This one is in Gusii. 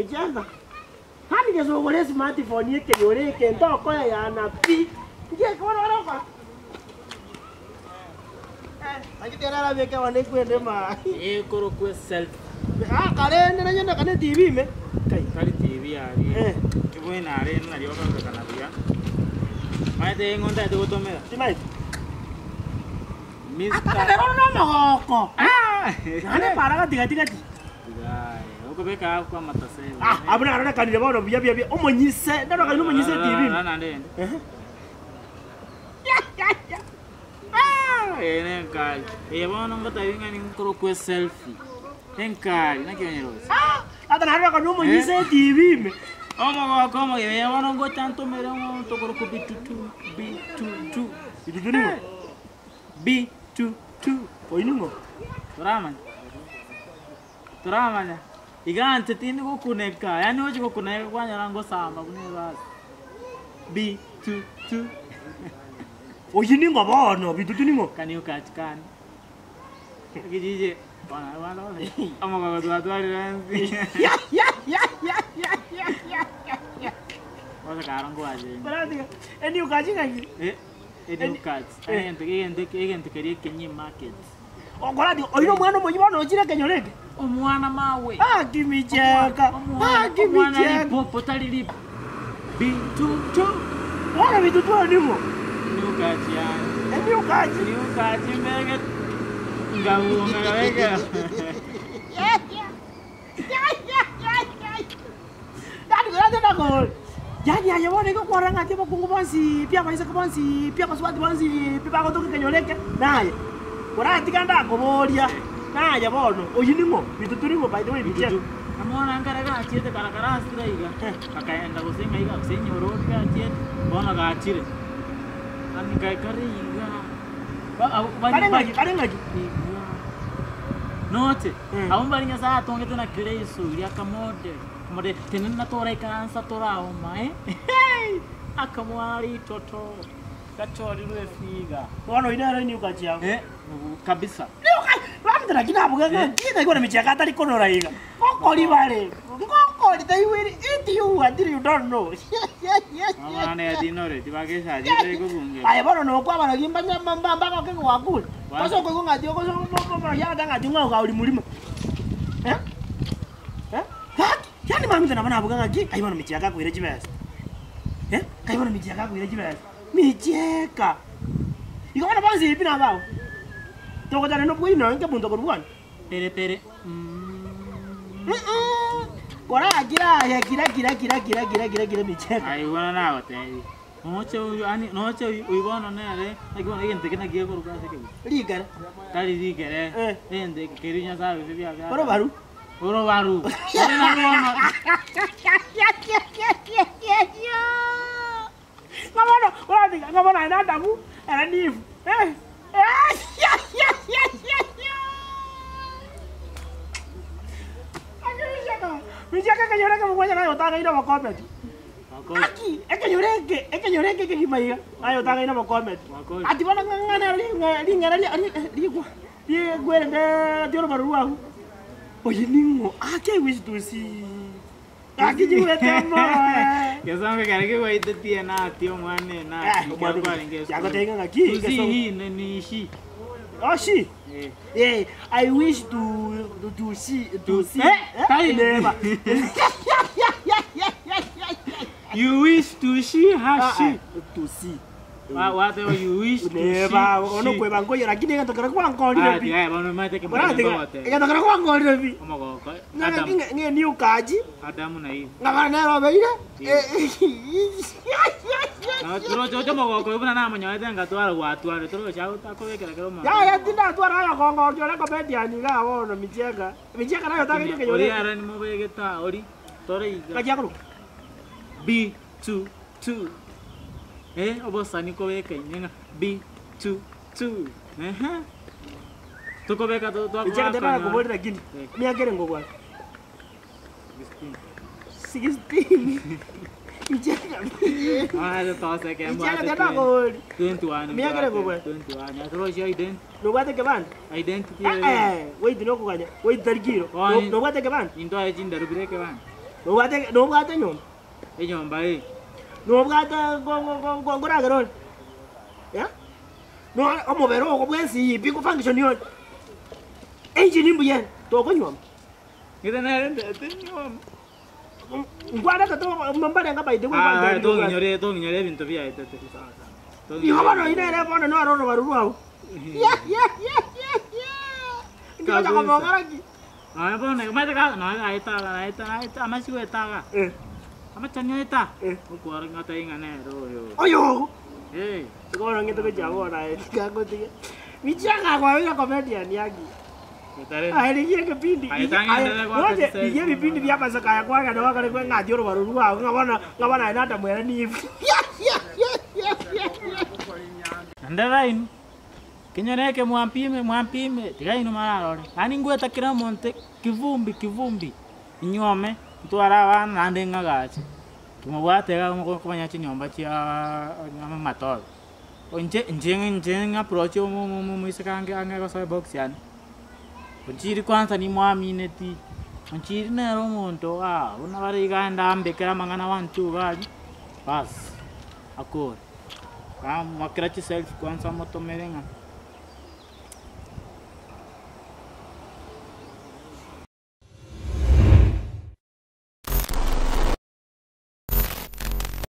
Micheza. Yaani gese ogore esmartphone ekenyoro eke ntokoeyana pi. Nki eke bono orokora? Eh, naki tera arabeke bono ekwende ma. Ekorokwa eselfie. Ah, karende nanyende kane TV ime. Kai. Tari TV aria. Eh. Ebwene arende nario okororekana buya. Omanyete ng'o ntagete gotomera? Timaeti. Mister. Atakabera ore nomogoko. Ah! Naende para gati gati gati. Tiga aye, okobeka agwo amatase. Ah, abwo narorekanire bono buya buya buya. Omonyise, ndarorekanire omonyise TV. Rora naende rende. Ehe. Ah, eye nenkari. Eye bono ngotebi ng'a ninkorokwa eselfie. Enkari, naki onyeroche? Ah, ata narorekanire omonyise Eh. TV ime. Omogoko omogima, eye bono ngocha ntomere omonto okorokwa bitutu, bitutu. Bitutu ning'o? Bitutu. Oyio ning'o? Toramanya? Toramanya? Iga inche tindi gokuneka, yaani oche gokuneka kwanyora ngosamba buna ebasi. Bitutu. Oyio ning'o bono? Bitutu ning'o? Kani okachi kane. Ekijiji bono bono omogogo twatwarire ensi. Gose karo nkwache ime. Oratiga, eni okachi ng'aki? Eh, eni okachi. Eh. Egento egento egento keria ekenyia emarket. Okoratiga, oyio nomwana omoyio bono ochire ekenyoro eke? Omwana mawe. Haki micheka, haki Omwana micheka. ripopo tari rip. Bitutu. Bono bitutu oyo ning'o? Eni okachi yane. Eni okachi. Eni okachi mbege ngabunga ngabekera. Yaani korende nakore, yaani aye bono igo kwarora ng'a abakungu bonsi pi abaiseke bonsi pi abasubati bonsi pi bagotoka ekenyoro eke, naye. Koratiga ndakoboria, naye bono, oyio ning'o? Bitutu ning'o by the way bichie? Bitutu. Amang'ana nkare gachiete kara karasire iga, kakaenda gose ng'ai gose enyororo gachiete, bono gachire. Yaani kare kare iga. Ba- abwo bari- Kare ng'aki, kare ng'aki? Iga. Noche, Mm. abwo mbare Nyasaye atongete na kera esuri akamodel, akamodel, tenena toraikaransa toraoma eh, akamoa ritoto, gachorirwe efiga. Bono oyio nere new catch yago. Eh, kabisa. Bamete naki nabuga ng'a ki naigwa micheka atari konora iga. Ngokori bare, ngokori taigweri it you until you don't know. Abana yatinore, tibakesachete kobunge. Aye bono nokwa abarogi mbanya mba mbagoke gwakure. Gose okoigwa ng'a ati ogoso omoragia agoteba ng'a ati ng'a ogauri murima. Eh? Eh? Gaki, yaani maminto nabo nabuga ng'aki, kai bono michiaka akoira chibesa. Eh? Kai bono michiaka akoira chibesa. Michieka! Igo bono bonsi pi nabao. Togochana nobwoyi nonye nke monto korwa bwana. Pere pere mm. Korakira aye kira kira kira kira kira kira kira michieka. Aye bono nagotebi. Noche oyo yaani noche oyo oyo bono nere, naki bono egento eke naki gekorokwa ase ekegusii? Rikere. Tari rikere, Eh. egento eke keria Nyasaye abete bia bia Orobaru. Orobaru. Ore nario bono. Ng'a bono, oratiga, ng'a bono aye na Adamu, ere ni Eve. Eh. Michaka ekenyoro ekemo kwanyora aye otang'aine obokombe. Gaki, ekenyoro eke, ekenyoro eke ekegima iga, aye otang'aine obokombe. Ati bono ng'a ng'a nero ring'a ring'ana ria ri rigwa rigwerende ati orobaro rwago. Oyo ning'o? Gaki I wish to see. Gaki nyigwete moe. Gesongo kere kegwaitetie enati omwana enati Eh, omwana ekero kwarenge esukuru. yagotebia ng'a ng'aki, To see gesongo. he ne ni she. Oh she? Eh. Eh, I wish to to, to see to To- see. Eh, tai- Never. You wish to see her Ah, she. ah, to see. Wa- wateba you wish to see Neba, ono she. kweba nkoyo lakini egento kero Ah, kwankorire pi. tiga bono omanyete ekemo Oratiga, kegoteba. egento kero kwankorire pi. Omogoko. Ng'a Adam. ng'a ng'a new kaji. Adamu na Eve. Ng'a bono nere obeire. Na toroche oche omogoko oyo buna namonyorete ngatwara gwatwarire toroche akobekera kera omonto. Yaya tindatwara oyokongokia ore comedian igaa bono Michieka. Michieka naye otang'aine ekenyoro Oria eke. ere nimobegete aa ori tore iga. Ng'aki akorokwa? B two two eh obosani kobeka ime ng'a B two two ehe tokobeka to Michieka twakonyora. tinakoboria lakini Eh. miaka ere ngobwate? 16. 16 Michieka Toseke Michieka mbwate tinakoboria. 21 Miaka ere ngobwate? 21 toroche identity Nobwate ekebande? identity Eh, wait nokoganya, wait tari kiro. Oye. Nobwate ekebande? Nintoe chindaru bire ekebande. Nobwate nobwate enyomba? Enyomba eh. Nobwate nkoragera ore? Eh? No omobere ogo bwensi pi nkofunction ore? Engine mbuya ere, tokonywa? Gete nere ndete nyuoma. Nkwarete to mbarenge by the way Ah, tong'inyore tong'inyore ebinto biaetete. Igo bono oyio nere bono noro orobaru rwao. Nkigocha komong'ora ki? Nonya bono omanyete ka nonya naeta iga naeta naeta amache goeta iga. Amachani aeta, okwara ng'a ng'a nere oyo. Oyo ogo. Eh. Igo bono ng'ete gochia bono aye tiga ngotige. Michiaka kwabeire comedian yaki. Aye rigia egepindi, Aye tang'enderere goaka roche chisemi. rigia ebipindi bia amaseko aya kwagenda gwakora kweng'atia orobaro rwao ng'a bono ng'a bono aye natamwera nibu. Naende raini, kinyore eke mwampime mwampime, tiga inwe mararore, yaani ngweta kera omonto kivumbi kivumbi, inyuome, ntware abana naende ng'agache, kimobwate iga mokomanya chinyomba chiaaa amatobe. Inche inche inche ng'approach omoiseke ange ang'e gosoa ebox yane, onchiri kwanza nimwamineti, onchiri nere omonto aa buna bare iga aende ambekere amang'ana one two iga aria, baas akore. Namoakera chiselfie kwanza motomere ng'a.